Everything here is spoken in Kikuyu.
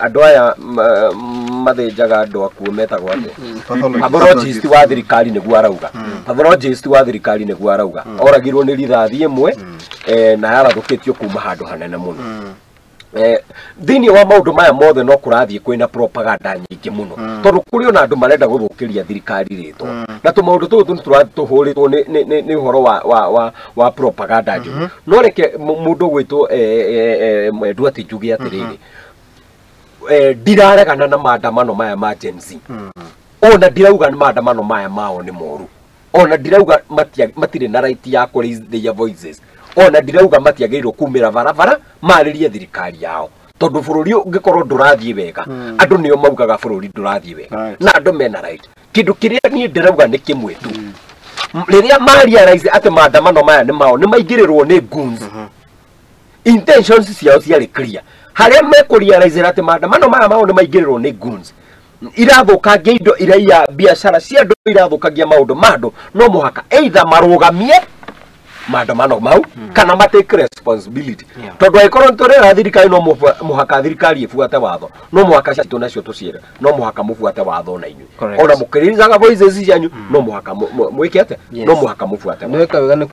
Andũ aya mathĩnjaga andũ akuũ metagwo atĩa? Pathologist wa thirikari nĩguo arauga. Pathologist wa thirikari nĩguo arauga oragirwo nĩ rithathi ĩmwe, na yarathũkĩtio kuma handũ hanene mũno. Thĩinĩ wa maũndũ maya mothe no kũrathiĩ kwĩna propaganda nyingĩ mũno, tondũ kũrĩ ona andũ marenda gũthũkĩria thirikari rĩtwa, na tũmaũndũ tũtũ nĩ tũhũrĩtwo nĩ ũhoro wa propaganda njũru. No reke mũndũ ũgwĩtwo Mwendwa njuge atĩrĩrĩ, ndiraregana na maandamano maya ma Gen Z, ona ndirauga nĩ maandamano maya mao nĩ moru, ona ndirauga matirĩ na right ya kũ raise their voices, ona ndirauga matiagĩrĩirwo kumĩra barabara marĩrie thirikari yao, tondũ bũrũri ũngĩkorwo ndũrathiĩ wega, andũ nĩo maugaga bũrũri ndũrathiĩ wega. Na andũ mena right. Kĩndũ kĩrĩa niĩ ndĩrauga nĩ kĩmwe tu. Rĩrĩa marealize atĩ maandamano maya nĩ mao nĩ maingĩrĩrwo nĩ goons, intentions ciao ciarĩ clear. Harĩa mekũrealize atĩ maandamano maya mao nĩ maingĩrĩrwo nĩ goons, irathũkangia indo, iraiya biacara cia andũ, irathũkangia maũndũ ma andũ, no mũhaka either marũgamie maandamano mau kana ma take responsibility. Tondũ angĩkorwo nĩ tũrera thirikari no mũhaka thirikari ĩbuate watho, no mũhaka citũ nacio tũciĩre no mũhaka mũbuate watho na inyuĩ. Ona mũkĩrĩrizaga voices cianyu, no mũhaka mwĩke atĩa? No mũhaka mũbuate watho. Nĩ weka wega nĩ